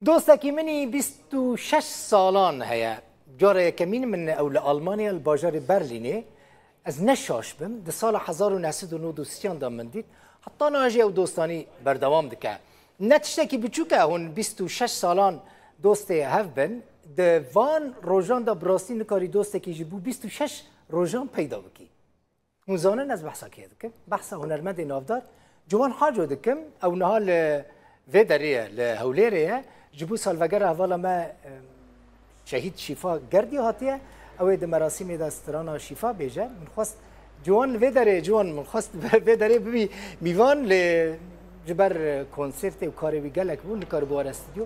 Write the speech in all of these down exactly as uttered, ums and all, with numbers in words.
Dostekî min î bîst û şeş salan heye. Cara yekemîn min ew li Almanya, li bajarê Berlînê. Ez ne şaş bim, di sala hezar û neh sed û nod û sê de min dît. Heta niha jî ew dostanî berdewam dike. Ne tiştekî biçûk e hûn bîst û şeş salan dostê hev bin. Di van rojan de bi rastî nikarî dostekî ji bo bîst û şeş rojan peyda bikî. Hûn zanin ez behsa kê dikim? Behsa hunermendê navdar Ciwan Haco dikim. Ew niha li vê derê ye, li Hewlêrê ye. Ji bo salvegera hevala me, e, şehîd Şîfa Gerdî hatiye. Ew ê di merasîmê de strana Şîfa bêje. Min xwest Ciwan li vê derê, Ciwan, min xwest vê derê bibî mîvan, lê ji ber konsertê û karê wî gelek bû, nikaribû were stûdyo.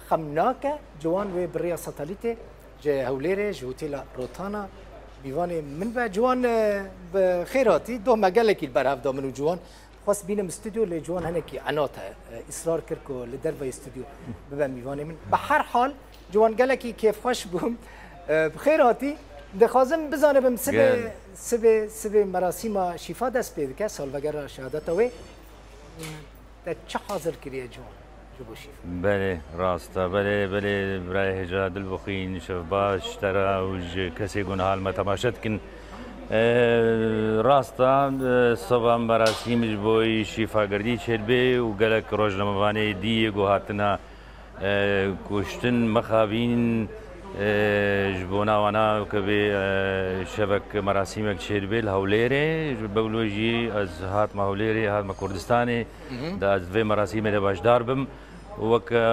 Xem nake, Ciwan wê bi rêya satelîtê ji Hewlêrê, ji Hotêla Rotana mîvanê min be. Ciwan, e, bi xêr hatî. Doh me gelekî li ber hev da min û Ciwan. Xwest bînim stûdyo, lê Ciwan hinekî enate, e, îsrar kir ku li derveyî stûdyo bibe mîvanê min. Bi her hal, Ciwan, gelekî kêfxweş bûm. E, bi xêr hatî. Dixwazim bizanibim sibê, Gel. sibê, sibê merasîma Şîfa dest pê dike, salvegera şehadeta wê. Te çi hazir kiriye Ciwan ji bo Şîfa? Belê, rast e. Belê, belê, birayê hêja, dil bixwîn, şev baş ji te re û ji kesê ku niha li me temaşe dikin. E, rast e, e, seba merasîm ji bo Şîfa Gerdî çêdibe û gelek rojnamevanê dî yê ku hatine, e, kuştin, mixabîn, e, ji bona wana ku bê, e, şevek merasîmek çêdibe li Hewlêrê. Ji bo wilo jî ez hatime Hewlêrê, hatime Kurdistanê. Mhm. Da ez vê merasîmê de beşdar bim. Wek, e,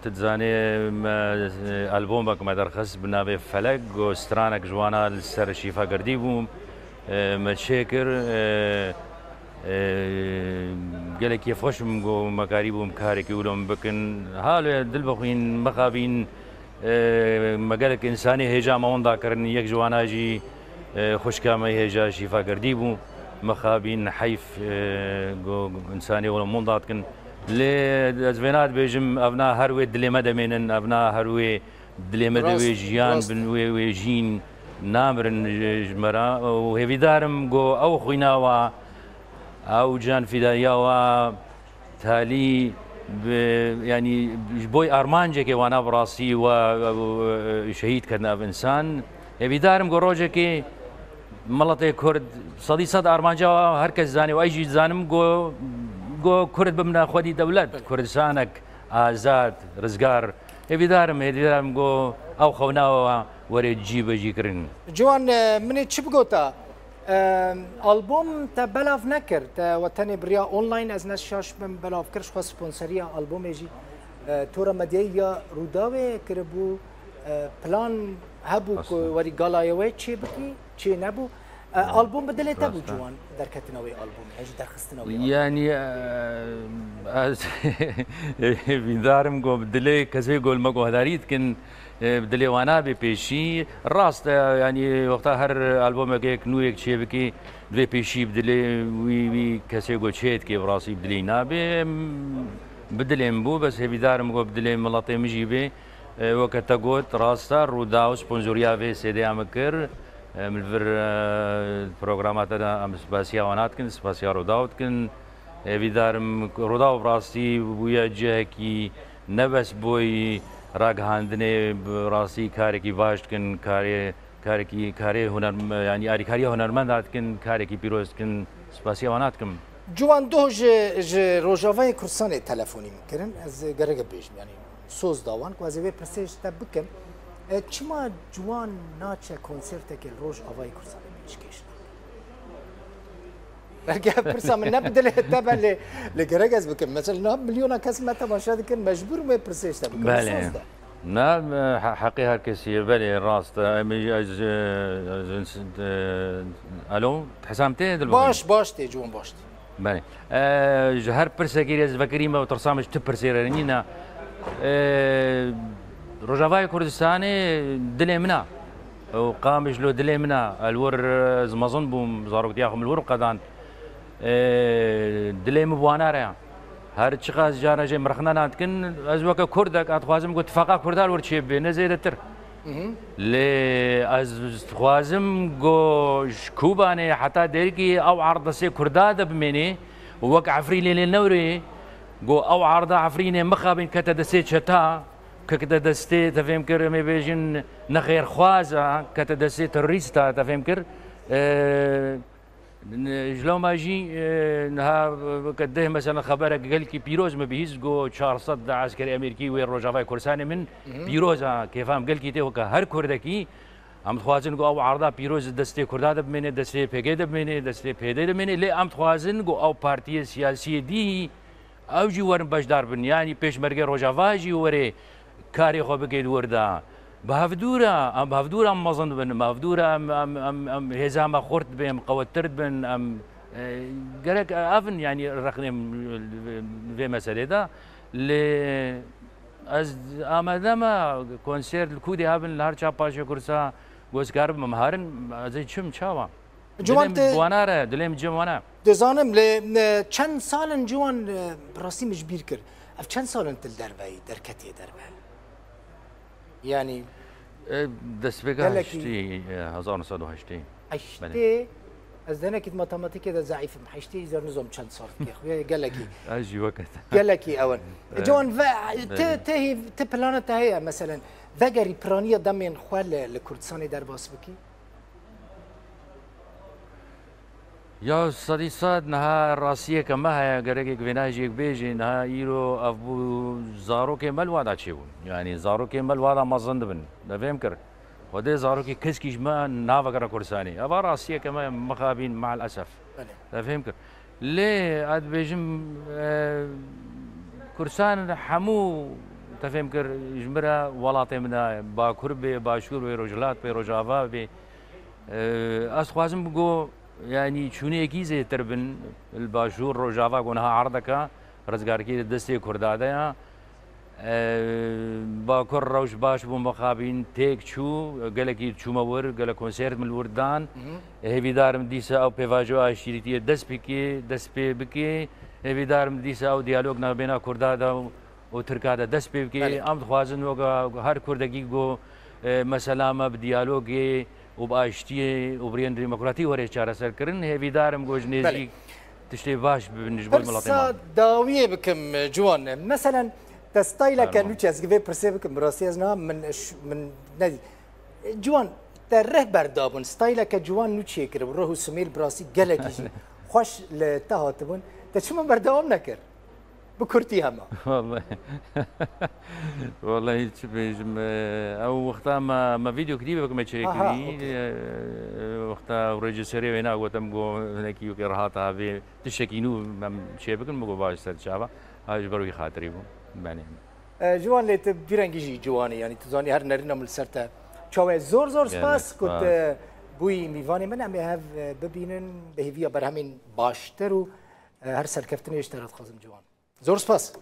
tu dizanê, me, e, albomek me derxist bi navê Felek, ku stranek ji wana li ser Şîfa Gerdî bû, e, me çêkir, e, e, gelek kêfxweş bûm ku me karîbûm karekî wilo min bikin. Halo ye dil bixwîn, mixabîn, E, me gelek însanê hêja me winda kirin, yek ji wana jî, e, xwişka me hêja Şîfa Gerdî bû. Mixabîn heyf, e, go, go, însanê wilo min winda dikin. Lê ez vêna dibêjim, evna her wê dilê me demênin, evna her wê dilê me de Rast, wê jiyan rast. bin, wê, wê jîn namirin ji, ji me re. Û hêvîdar im go ew xwîna wa, ew can fîdayiya wa, Talî bi, yanî ji bo armancekê wana bi rastî we, we, we, şehîd kirine ev însan. Hêvîdar im ku rojekê miletê Kurd sedî sed armanca we her kes dizanê û ez jî dizanim ku, ku Kurd bimine xwedî dewlet, Kurdistanek azad, rizgar. Hêvîdar im, hêvîdar im ku ew xewna we were cîbecî kirin. Ciwan, e, min ê çi bigota? Em, albûm te belav nekir, te we tenê bi riya online, ez ne şaş bim, belav kir, ji xwe sponseriya albûmê jî, e, Tora Medyayê ya Rûdawê kiribû, e, plan hebû ku Aslında. werî galayê wê çê bikî, çê nebû. E, albûm bi dilê te bû Rast e. Ciwan, derketina wê albûmê, ya jî derxistina wê albûmê. Yani, e, ez hêvîdar im ku bi dilê kesê ku li me guhdarî dikin, e, bi dilê wana bê pêşî. Rast e, yanî wexta her albûmek yek nû yek çê bikî, divê pêşî bi dilê wî, wî kesê ku çê dikê bi rastî bi dilê nabê. Em, bi dilê min bû, bes hêvîdar im ku bi dilê miletê min jî bê. E, weke te got, rast e, Rûdaw sponsoriya vê C D'ya min kir. E, min li vir, e, programa te de em spasiya wana dikin, spasiya Rûdaw dikin. Hêvîdar im, Rûdaw bi rastî bûye cihekî ne bes boyî ragihandinê, bi rastî karekî baş dikin, karê, karekî, karê huner-, yanî alîkariya hunermenda dikin, karekî pîroz dikin, spasiya wana dikim. Ciwan, doh ji, ji Rojavayê Kurdistanê telefonî min kirin, ez gerek e bêjim, yanî soz da wan ku ez ê vê pirsê ji te bikim. E, çima Ciwan naçe konsertekê li Rojavayê Kurdistanê pêşkêş nake? Belkî ev pirsa min ne bi dilê te be, lê, lê gerek ez bikim. Mesela niha milyona kes me temaşe dikin, mecbûr im wê pirsê ji te bikim. Belê. Soz da. Na, e, he-, heqê her kesî ye. Belê, rast e. Em, ez, e, ez, e, alo, hesam tê, Dilbixwîn? Baş, baş tê, Ciwan, baş tê. Belê. E, ji her pirsekî ez vekirî me û tirsa min ji tu pirsê re nîne. E, Rojavayê Kurdistanê dilê min e. Û Qamiş lo dilê min e. Ez li wir, e, ez mezin bûm, zaroktiya xwe min li wir qedand. E, dilê min bi wana re ye. Her çiqas cara jê mirxinena dikin, ez weke Kurdek, ez dixwazim ku tifaqa Kurda li wir çêbibe, ne zêdetir. Mhm. Lê ez dixwazim ku ji Kobanê heta Dêrikê ew erd destê Kurda de bimêne û wek Efrînê lê newrê, Go ew arda Efrînê mixabin kete destê çeta, kete destê, te fêm kir, em ê bêjin nexêrxwaza, kete destê terorîsta, te fêm kir. E, n-, ji loma jî, e, niha, e, ke deh, mesela, xeberek gelkî pîroz min bihîst, go çar sed de eskerê Amerîkî wê Rojavayê Kurdistanê min pîroz a, kêfa min gelkî tê, weke her Kurdekî. Em dixwazin ku ew arda pîroz di destê Kurda de bimêne, destê P K de bimêne, destê P D de bimêne, lê em dixwazin ku ew partiyê siyasiyê dî, ew jî werin beşdar bin. Yanî Pêşmergê Rojava jî were karê xwe bike di wir de. Bi hevdû re, em bi hevdû re em mezin dibin, bi hevdû re em, em, em, em hêza me xurt dibe, em qewettir dibin, em, e, gerek ev in, yanî rexnê vê meselê de. Lê ez amade me konser li ku dê hebin, li her çap paşê kursa, ku ez karibim em herin, ez ê çim çawa? Ciwan, dilê min te bi wana re, dilê min cem wana. Dizanim, lê, e, çend sal in Ciwan, e, bi rastî min ji bîr kir. Ev çend sal in tu li derve yî, derketiyê derve? Yanî E, destpêka gelekî heştê, e, hezar neh sed û heştê. Heştê, Belê. Ez denekî di matematîkê de zeîf im. Heştê îcar nizom çend sal dike. Xuya gelekî. Ez jî weke te. Gelekî ew in. E, Ciwan ve, te, Belê. te hîv-, te plana te heye, meselen, vegerî piraniya demên xwe li, li Kurdistanê derbas bikî? Ya sedî sed niha rastiyeke me heye, gerekek vêna jî yek bêjî, niha îro ev bû zarokê me li wada çêbûn. Yanî zarokê me li wada mezin dibin. Me fêm kir. Xwedê zarokê keskî ji me navegere Kurdistanê. Eva rastiyeke me mixabîn, me'el esef. Belê. Me fêm kir. Lê ez dibêjim, e, Kurdistan hemû, te fêm kir, ji min re welatê min e, Bakur bê, Başûr bê, Rojhilat bê, Rojava bê. E, ez dixwazim ku, yanî, çûneyekî zêtir bin li Başûr, Rojava, ku niha erdeke rizgarkî di destê Kurda de ya. E, Bakur rewş baş bû, mixabîn têk çû, gelekî çûme wir, gelek konser min li wir dan. Mhm. Hêvîdar im dîsa ew pêvajoya aşîretiyê dest bike, dest pê bike. Hêvîdar im dîsa ew diyalog navbêna Kurda de û Tirka de dest pê bike. Belê. Em dixwazin weke her Kurdekî ku, e, mesela me bi diyalogê û bi aştiyê û bi rêyên demokratî were çareser kirin. Hêvîdar im ku ji Belê. nêzîk tiştê baş bibin ji bo welatê me. Pirsa dawiyê bikim, Ciwan. Meselen, te stayleke Fermo. nûçe, ez vê pirsê bikim, bi rastî ez niha min, min nedî. Ciwan, te rih berdabûn, stayleke ciwan nû çêkiribû, rih û simêl bi rastî gelekî jî xweş li te hatibûn. Te çima berdewam nekir? Bi kurtî hema. Wallahî. Wallahî çi bêjim, e, ew wexta me, me vîdeo klîbek me çêkirî, Aha, okey. e, wexta ew rejîserê wêna gotim, got hinekî wekî rehat a vê tiştekî nû em çêbikin, min got baş ser çava. Ha ji ber wî xatirî bû. Benê. E, Ciwan, lê tu vî rengî jî ciwan î, yanî tu zanî her nerîna min li ser te çawa ye. Zor zor Gelek spas ku spas. tu bûyî mîvanê min. Em ê hev, e, bibînin bi hêviya berhemên baştir û, e, her serkeftinê ji te re dixwazim Ciwan. Zor spas.